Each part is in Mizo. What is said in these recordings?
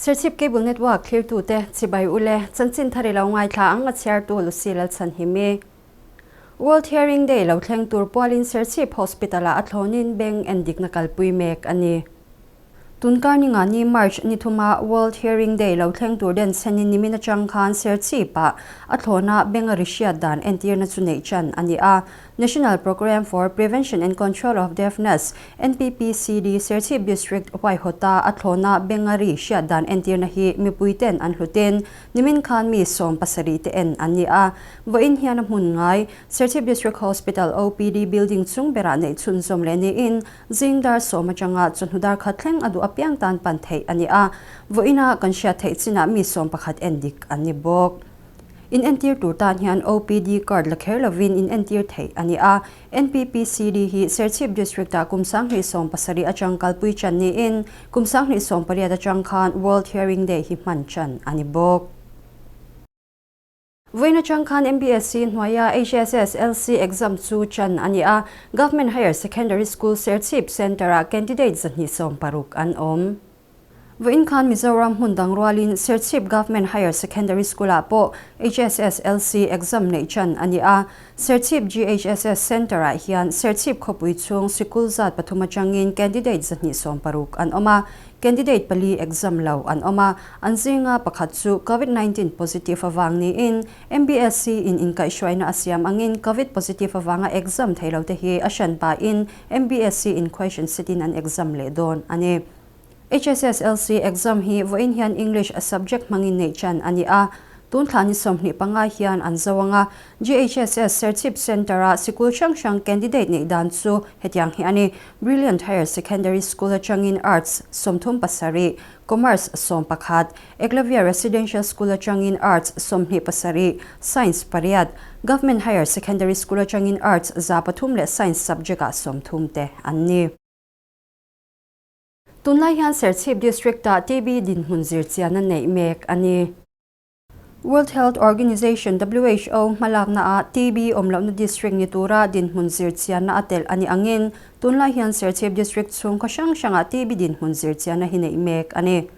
Serchhip Cable Network thlirtute chibai ule chanchin thar i lo ngaithla ang a chhiartu Lucy Lalchhanhimi. World Hearing Day lo thleng tur pualin Serchhip Hospital-ah a thlawnin beng endikna kalpui mek a ni. Tunkar ni nga ni March ni thuma World Hearing Day lo thleng tur den chhenin nimin atang khan Serchhip-ah a thlawna benga ri hriat dan entirna chu neih chan a ni a. National Programme for Prevention and Control of Deafness, NPPCD, Serchhip District huaihawta a thlawna benga ri hriat dan entirna hi mipuiten an hlutin nimin khan mi 70 te en an ni a. Vawiin hian a hmun ngai Serchhip District Hospital OPD building chung berah neih chhunzawm leh niin Zing dar sawm atanga chawhnu dar khat thleng a duh apiang tan pan theih a ni a, vawiina kan hriat theih chinah mi 11 en dik an ni bawk. In entir tur tan hian OPD card la kher lovin in entir theih a ni a, NPPCD hi Serchhip District-ah kum 2017 atang kalpui chan niin kum 2018 atang khan World Hearing Day hi hman chan a ni bawk. Vawiin atang khan MBSC hnuaia HSS LC exam chu chan a ni a, Government Higher Secondary School Serchhip Centre-ah candidate 260 an awm. Vawiin khan Mizoram hmun dang rualin Serchhip Government Higher Secondary School-ah pawh HSS LC exam neih chan a ni a, Serchhip GHSS Centre-ah hian Serchhip khawpui chhung sikul zat pathum atangin candidate 260 an awm a, Candidate pali exam lo an awm a, an zinga pakhat chu Covid 19 positive avang niin MBSC in inkaihhruaina a siam angin Covid positive avanga exam thei lo te hi a hran pahin MBSC in question set in an exam leh dawn a ni. HSSLC exam hi vawiin hian English subject hmangin neih chan a ni a, tun thla ni 25 hian an zo ang a, GHSS Serchhip Centre-a sikul hrang hrang candidate neih dan chu hetiang hi a ni, Brilliant Higher Secondary School atangin Arts 37, Commerce 11, Eklavya Residential School atangin Arts 27, Science pariat, Government Higher Secondary School atangin Arts 300 leh Science subject-ah 30 te an ni. Tunlai hian Serchhip District-ah TB dinhmun zirchianna neih mek a ni. World Health Organization, who, hmalakna ah TB awm lohna district ni tura dinhmun zirchianna a telh a ni angin tunlai hian Serchhip District chhung khaw hrang hrangah TB dinhmun zirchianna hi neih mek a ni.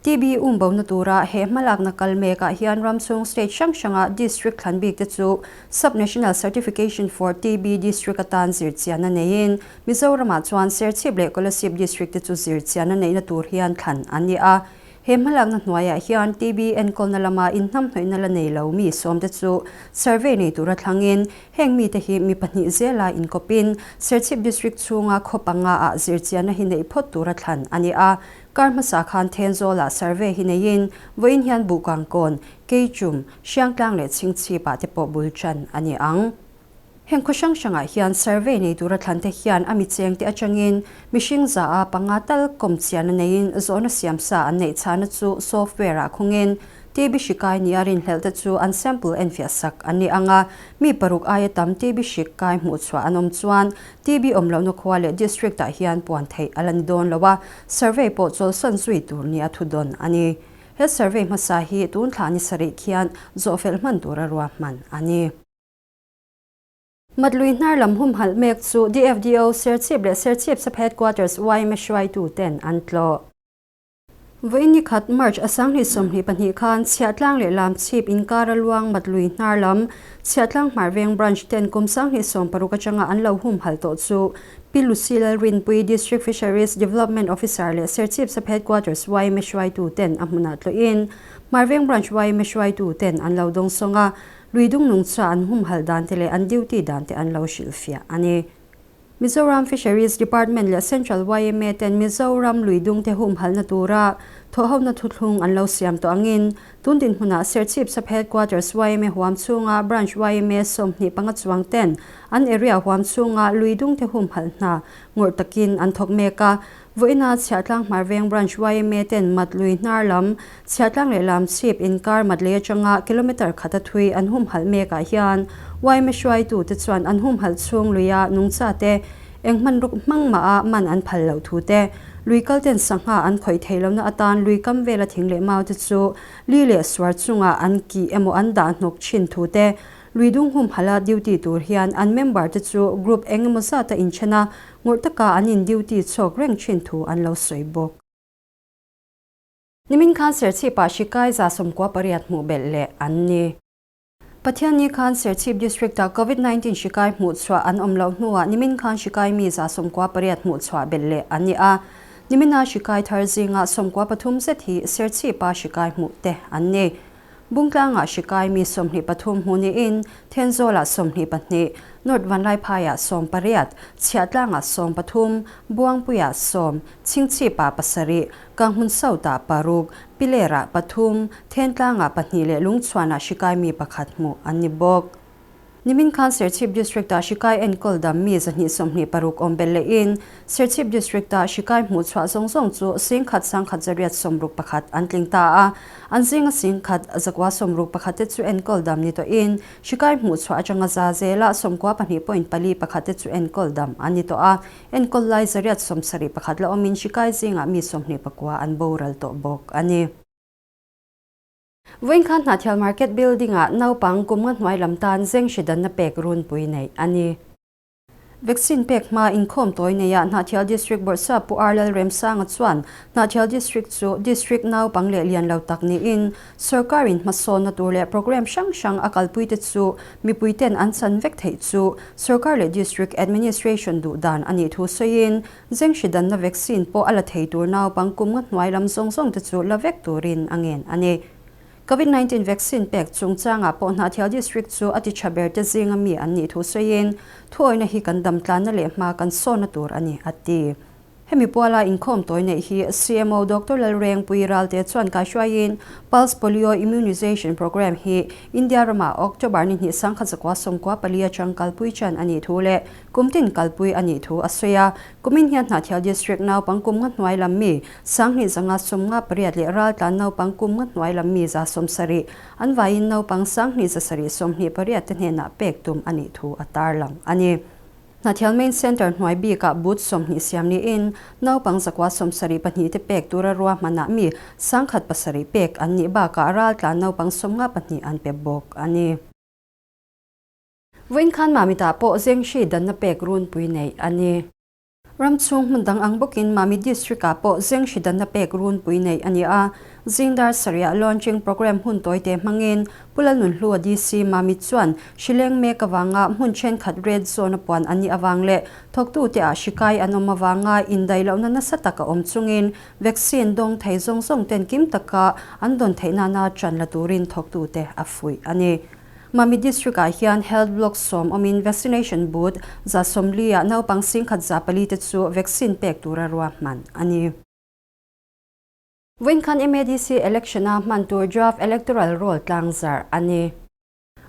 TB umbona tura he hmalakna kal mekah hian ram chhung state hrang hranga district thlan bik te chu Sub-National Certification for TB District atan zirchianna neiin Mizoramah chuan Serchhip leh Kolasib District te chu zirchianna neihna tur hian thlan an ni a. He hmalakna hnuaiah hian TB enkawlna lama inhnamhnawihna la nei lo mi sawmte chu survey nei tura thlangin heng mite hi mi pahnih zela inkawpin Serchhip District chhunga khaw panga ah zirchianna hi neih phawt tura thlan a ni a. Kar hmasa khan Thenzawlah survey hi neiin vawiin hian Buhkangkawn, Keichum, Hriangtlang leh Chhingchhip ah te pawh bul tan a ni ang. Heng khaw hrang hrangah hian survey nei tura thlante hian a michengte atangin mihring za a panga tal kawm chianna neiin zawhna siam sa an neih chhana chu software ah khungin TB hri kai nia rinhlelhte chu an sample enfiah sak an ni ang a, mi paruk aia tam TB hri kai hmuh chhuah an awm chuan TB awm lohna khua leh district ah hian puan theih a la ni dawn lo a, survey pawh chawlhsawn zui tur nia thudawn a ni. He survey hmasa hi tun thla ni sarih khian zawhfelh hman tura ruahman a ni. Matlui hnar lam humhalh mek chu DFDO Serchhip leh Serchhip Sub Headquarters yma hruaitu ten an tlawh. Vawiin ni khat March a 2022 khan Chhiahtlang leh Lamchhip inkara luang Matlui hnar lam Chhiahtlang Hmarveng Branch ten kum 2016 atanga an lo humhalh tawh chu Pi Lucy Lalrinpui District Fisheries Development Officer leh Serchhip Sub Headquarters yma hruaitu ten a hmunah tlawhin Hmarveng Branch yma hruaitu ten an lo dawngsawng a, Lui dung nung cha an humhalh dan te leh an duty dan te an lo hrilhfiah a ni. Mizoram Fisheries Department leh Central yma ten Mizoram lui dung te humhalhna tura thawhhona thuthlung an lo siam tawh angin tun dinhmunah Serchhip Sub Headquarters yma huam chhunga Branch yma 25 chuang ten an area huam chhunga lui dung te humhalh hna ngawrh takin an thawk mek a. Vawiina Chhiahtlang Hmarveng Branch yma ten mat lui hnar lam, Chhiahtlang leh Lamchhip inkar mat lei atanga kilometre khata thui an humhalh mekah hian yma hruaitute chuan an humhalh chhung luia nungcha te eng hmanruk hmang mah a man an phal loh thu te, lui kal ten sangha an khawih theih lohna atan lui kam vela thing leh mau te chu li leh suar chungah an kih emaw an dah hnawk thin thu te, Lui dung humhalh a duty tur hian an member te chu group eng emaw zata inthen a, ngawrh taka an in duty chhawk reng thin thu an lo sawi bawk. Nimin khan Serchhip-ah hri kai 98 hmuh belh leh an ni. Pathianni khan Serchhip District-ah Covid 19 hri kai hmuh chhuah an awm loh hnuah nimin khan hri kai mi 98 hmuh chhuah belh leh an ni a. Nimina hri kai thar zinga 93 zet hi Serchhip-a hri kai hmuh te an ni. Bungtlangah hri kai mi 23 hmuh niin Thenzawlah 22, North Vanlaiphaiah 18, Chhiahtlangah 13, Buangpuiah 10, Chhingchhipah 7, Kanghmun South-ah 6, Pilerah 3, Thentlangah 2 leh Lungchhuanah hri kai mi 1 hmuh an ni bawk. Nimin khan Serchhip District-ah hri kai enkawl dam mi 126 awm belh lehin Serchhip District-ah hri kai hmuh chhuah zawng zawng chu 10,161 an tling ta a. An zinga 10,961 te chu enkawl dam ni tawhin hri kai hmuh chhuah atanga za zela 92.41 te chu enkawl dam an ni tawh a. Enkawl lai 171 la awmin hri kai zingah mi 29 an boral tawh bawk a ni. Vawiin khan Hnahthial Market Building-ah naupang kum nga hnuai lam tan zeng hri danna pek runpui neih a ni. Vaccine pek hma inkhawm tawi neiah Hnahthial District Bawrhsap Pu R Lalremsanga chuan Hnahthial District chu District naupang leh lian lo tak niin Sawrkarin hmasawnna tur leh programme hrang hrang a kalpuite chu mipuiten an chan vek theih chu Sawrkar leh District Administration duh dan a nih thu sawiin zeng hri danna vaccine pawh a la thei tur naupang kum nga hnuai lam zawng zawng te chu la vek turin a ngen a ni. Covid 19 vaccine pek chungchangah pawh Hnahthial District chu a ti tha ber te zinga mi an nih thu sawiin thuawihna hi kan dam tlanna leh hma kan sawnna tur a ni, a ti. Hemi puala inkhawm tawi neih hi CMO Doctor Lalrengpui Ralte chuan kaihruaiin Pulse Polio Immunization Programme hi India ramah October ni hnih 1994 atang kalpui chan a nih thu leh kum tin kalpui a nih thu a sawi a. Kumin hian Hnahthial District naupang kum nga hnuai lam mi 2558 leh raltlan naupang kum nga hnuai lam mi 70 an vaiin naupang 2728 te hnenah pek tum a nih thu a tarlang a ni. Hnahthial Main Centre hnuai bikah booth 20 siam niin naupang 172 te pek tura ruahmanah mi 107 pek an nih bakah raltlan naupang 52 an pe bawk a ni. Vawiin khan Mamitah pawh zeng hri danna pek runpui neih a ni. Ram chhung hmun dang ang bawkin Mami District-ah pawh zeng hri danna pek runpui neih a ni a. Zingdar sarihah launching programme hun tawite hmangin Pu Lalnunhlua DC Mami chuan hri leng mek avanga hmun thenkhat red zone a puan an nih avang leh thawktute ah hri kai an awm avanga indaih lohna nasa tak a awm chungin vaccine dawng thei zawng zawng ten kim taka an dawn theih nana ṭan la turin thawktute a fuih a ni. Mami District-ah hian Health Block 10 awmin vaccination booth 140 ah naupang 1104 te chu vaccine pek tura ruahman a ni. Vawiin khan MADC election-a hman tur draft electoral roll tlangzarh a ni.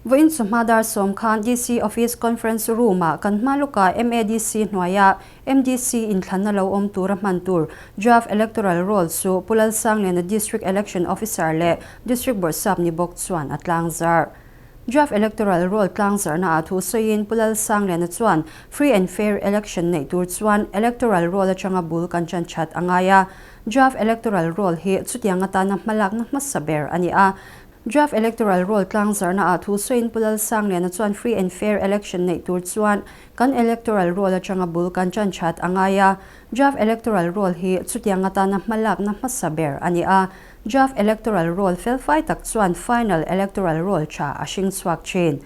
Vawiin chawhma dar 10 khan DC Office Conference Room-ah kan hma lawkah MADC hnuaia MDC inthlanna lo awm tura hman tur draft electoral roll chu Pu Lalsangliana District Election Officer leh District Bawrhsap ni bawk chuan a tlangzarh. Draft electoral roll tlangzarhna ah thu sawiin Pu Lalsangliana chuan free and fair election neih tur chuan electoral roll atanga bul kan tan that a ngai a. Draft electoral roll hi chutiang atana hmalakna hmasa ber a ni a. Draft electoral roll tlangzarhna ah thu sawiin Pu Lalsangliana chuan free and fair election neih tur chuan kan electoral roll atanga bul kan tan that a ngai a. Draft electoral roll hi chutiang atana hmalakna hmasa ber a ni a. Draft electoral roll felfai tak chuan final electoral roll tha a hring chhuak thin.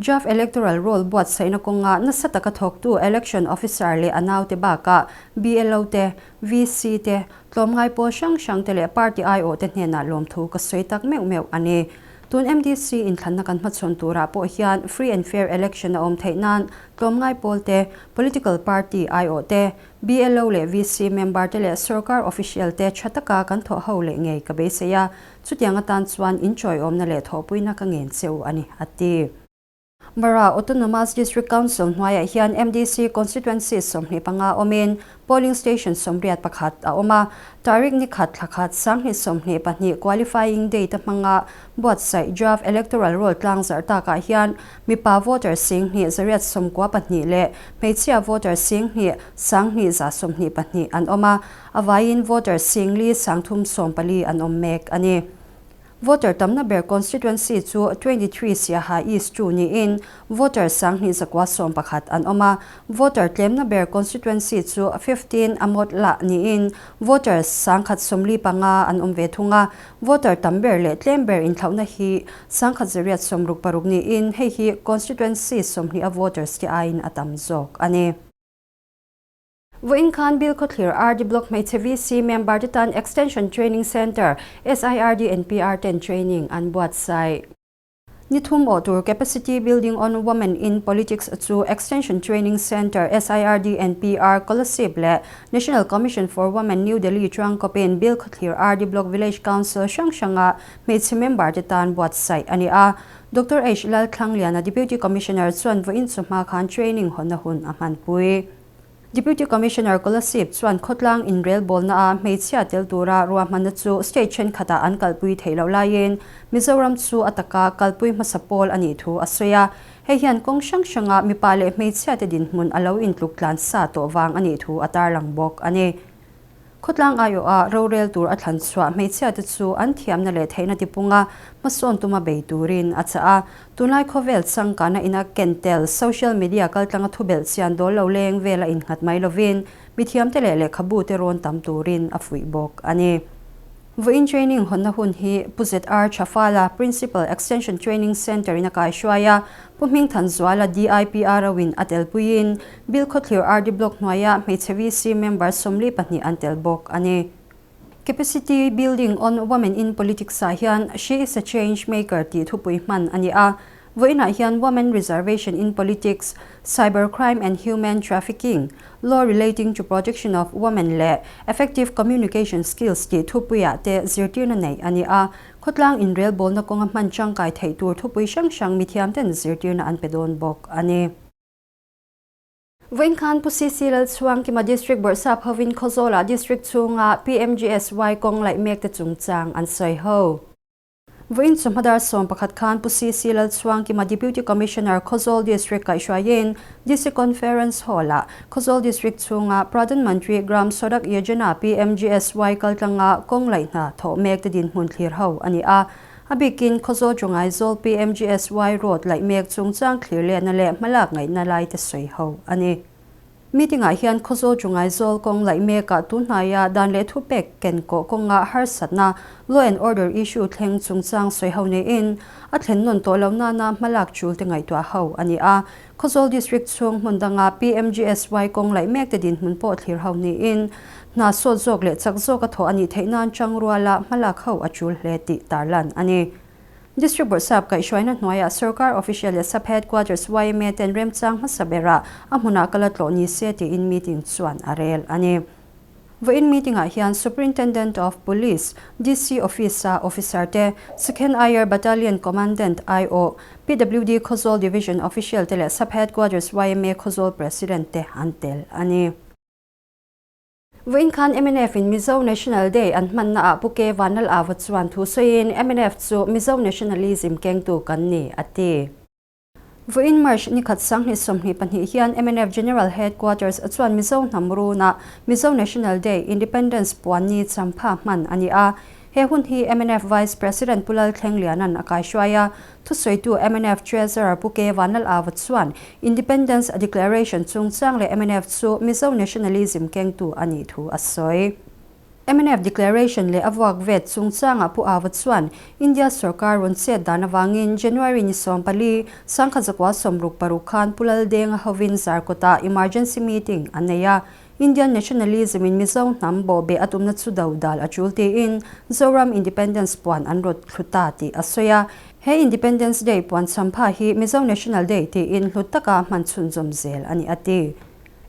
Draft electoral roll buatsaihna kawnga nasa taka thawktu election officer leh a naute bakah BLO te, VC te, tlawmngai pawl hrang hrang te leh party aiawh te hnenah lawmthu ka sawi tak meuh meuh a ni. Tun MDC inthlanna kan hmachhawn turah pawh hian free and fair election a awm theih nan tlawmngai pawl te, political party aiawh te, BLO leh VC member te leh sorkar official te tha taka kan thawh ho leh ngei ka beisei a, chutiang atan chuan inchawiawmna leh thawhpuina ka ngen cheu a ni, a ti. Mara Autonomous District Council hnuaiah hian MDC Constituency 25 awmin Polling Station 81 a awm a, tarik ni khat thla khat 2022 qualifying date a hmanga buatsaih draft electoral roll tlangzarh takah hian mipa voter 2192 leh hmeichhia voter 11,122 an awm a, a vaiin voter 4,314 an awm mek a ni. Voter tamna ber constituency chu 23 Siaha East 2 niin voter 2211 an awm a. Voter tlemna ber constituency chu 15 Amawtla niin voter 1145 an awm ve thung a. Voter tam ber leh tlem ber inthlauhna hi 1866 niin hei hi constituency 20 a voters te aiin a tam zawk a ni. Vawiin khan Bilkhawthlir RD Block hmeichhe VC member te tan Extension Training Centre, SIRD NPR ten training an buatsaih. Ni thum awh tur Capacity Building on Women in Politics chu Extension Training Centre, SIRD NPR, Kolasib leh National Commission for Women, New Delhi chuangkawpin Bilkhawthlir RD Block Village Council hrang hranga hmeichhe member te tan buatsaih a ni a. Doctor H Lalthlangliana, Deputy Commissioner chuan vawiin chu hma khan training hawnna hun a hmanpui. Deputy Commissioner Kolasib chuan khawtlang inrelbawlna a hmeichhia tel tura ruahmanna chu state thenkhatah an kalpui theih loh laiin Mizoram chu a taka kalpui hmasa pawl a nih thu a sawi a. Hei hian kawng hrang hranga mipa leh hmeichhiate dinhmun a lo intluk tlan sa tawh vang a nih thu a tarlang bawk a ni. Khawtlang aiawha rorel tur a thlan chhuah hmeichhiate chu an thiamna leh theihna tipunga hmasawn tuma bei turin a chah a. Tunlai khawvel changkana ina ken tel social media kaltlanga thubelh chian dawl lo leng vela innghat mai lovin mithiamte leh lehkhabu te rawn tam turin a fuih bawk a ni. Vawiin training hawnna hun hi Pu ZR Chafala, Principal, Extension Training Centre in a kaihruai a, Pu Hmingthanzuala DIPRO in a telpuiin Bilkhawthlir RD Block hnuaia hmeichhe VC member 42 an tel bawk a ni. Capacity Building on Women in Politics ah hian She is a Change Maker tih thupui hman a ni a. Vawiinah hian Women Reservation in Politics, Cyber Crime and Human Trafficking, Law Relating to Protection of Women leh Effective Communication Skills tih thupuiah te zirtirna neih a ni a. Khawtlang inrelbawlna kawnga hman tangkai theih tur thupui hrang hrang mithiamten zirtirna an pe dawn bawk a ni. Vawiin khan Pu CC Lalchhuangkima District Bawrhsap hovin Khawzawlah District chhunga PMGSY kawng laih mekte chungchang an sawi ho. Vawiin chu hmadar 11 khan Pu CC Lalchhuangkima Deputy Commissioner Khawzawl District kaihhruaiin District Conference Hall-ah Khawzawl District chhunga Pradhan Mantri Gram Sadak Yojana, PMGSY, kaltlanga kawng laih hna thawh mek te dinhmun thlir ho a ni a. A bikin Khawzawl Chungaizawl PMGSY Road laih mek chungchang thlir lehna leh hmalak ngaihna lai te sawi ho a ni. Meeting-ah hian Khawzawl Chungaizawl kawng laih mekah tunhnaia dan leh thupek ken kawh kawnga harsatna, law and order issue, thleng chungchang sawi ho niin a thlen nawn tawh lo nana hmalak tul te ngaihtuah ho a ni a. Khawzawl District chhung hmun danga PMGSY kawng laih mek te dinhmun pawh thlir ho niin hna sawt zawk leh chak zawka thawh a nih theih nan tangruala hmalak ho a tul hle tih tarlan a ni. District Bawrhsap kaihhruaina hnuaiah Sorkar Official leh Sub Headquarters yma ten remchang hmasa berah a hmunah kal a tlawh ni se tiin meeting chuan a rel a ni. Vawiin meeting-ah hian Superintendent of Police, DC Office-a officer te, Second Air Battalion Commandant aiawh, PWD Khawzawl Division official te leh Sub Headquarters yma Khawzawl President te an tel a ni. Vawiin khan mnf in Mizo National Day an hmanna ah Pu K Vanlal Ava chuan thu sawiin mnf chu Mizo Nationalism kengtu kan ni, a ti. Vawiin March nikhat 2022 hian mnf General Headquarters chuan Mizo hnam runa Mizo National Day, Independence puan ni champha hman a ni a. He hun hi mnf Vice President Pu Lalthlengliana'n a kaihruai a. Thusawitu mnf Treasurer Pu K Vanlal Ava chuan Independence Declaration chungchang leh mnf chu Mizo Nationalism kengtu a nih thu a sawi. Mnf Declaration leh a vuak vet chungchangah Pu Ava chuan India sorkar rawn chet dan avangin January ni 14, 1966 khan Pu Laldenga hovin Zarkawtah emergency meeting an nei a. Indian nationalism in Mizo hnam bawhbeh a tumna chu do dal a tul tiin Zoram Independence puan an rawt thlu ta tih a sawi a. He Independence Day puan champha hi Mizo National Day tiin hlut taka hman chhunzawm zel a ni a ti.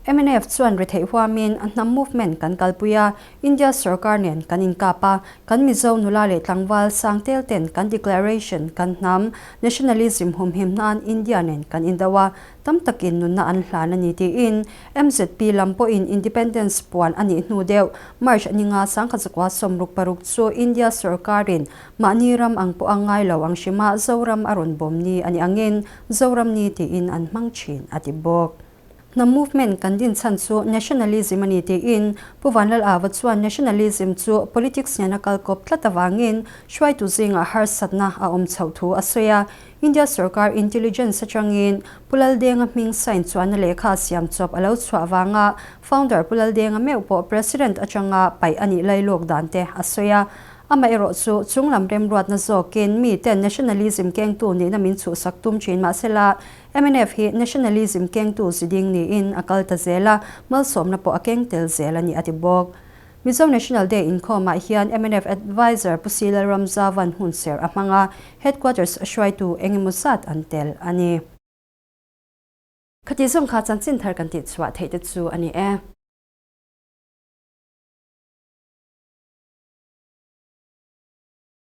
Mnf chuan retheih huamin a hnam movement kan kalpui a, India sorkar nen kan inkap a, kan Mizo nula leh tlangval sang tel ten kan declaration kan hnam nationalism humhim nan India nen kan indo a, Tam takin nunna an hlan a ni tiin MZP lam pawhin Independence puan a nih hnu deuh March ninga 1966 chu India sorkarin mahni ram ang pawh a ngai lo ang hrima Zoram a rawn bawm ni a nih angin Zoram ni tiin an hmang thin a ti bawk. Hnam movement kan din chhan chu nationalism a ni tiin Pu Vanlal Ava chuan nationalism chu politics nena kal kawp tlat avangin hruaitu zingah harsatna a awm chhoh thu a sawi a. India sorkar intelligence atangin Pu Laldenga hming sign chuanna lehkha siam chawp a lo chhuah vanga founder Pu Laldenga meuh pawh president atanga paih a nih lailawk dan te a sawi a. Amaherawh chu chunglam remruatna zawkin miten nationalism kengtu nihna min chhuhsak tum thin mahsela mnf hi nationalism kengtu ziding niin a kal ta zel a, malsawmna pawh a keng tel zel a ni a ti bawk. Mizo National Day inkhawmah hian mnf Adviser Pu Sila Ramzavan hunser a hmang a, Headquarters hruaitu eng emaw zat an tel a ni. Khati zawng kha chanchin thar kan tihchhuah theih te chu a ni e.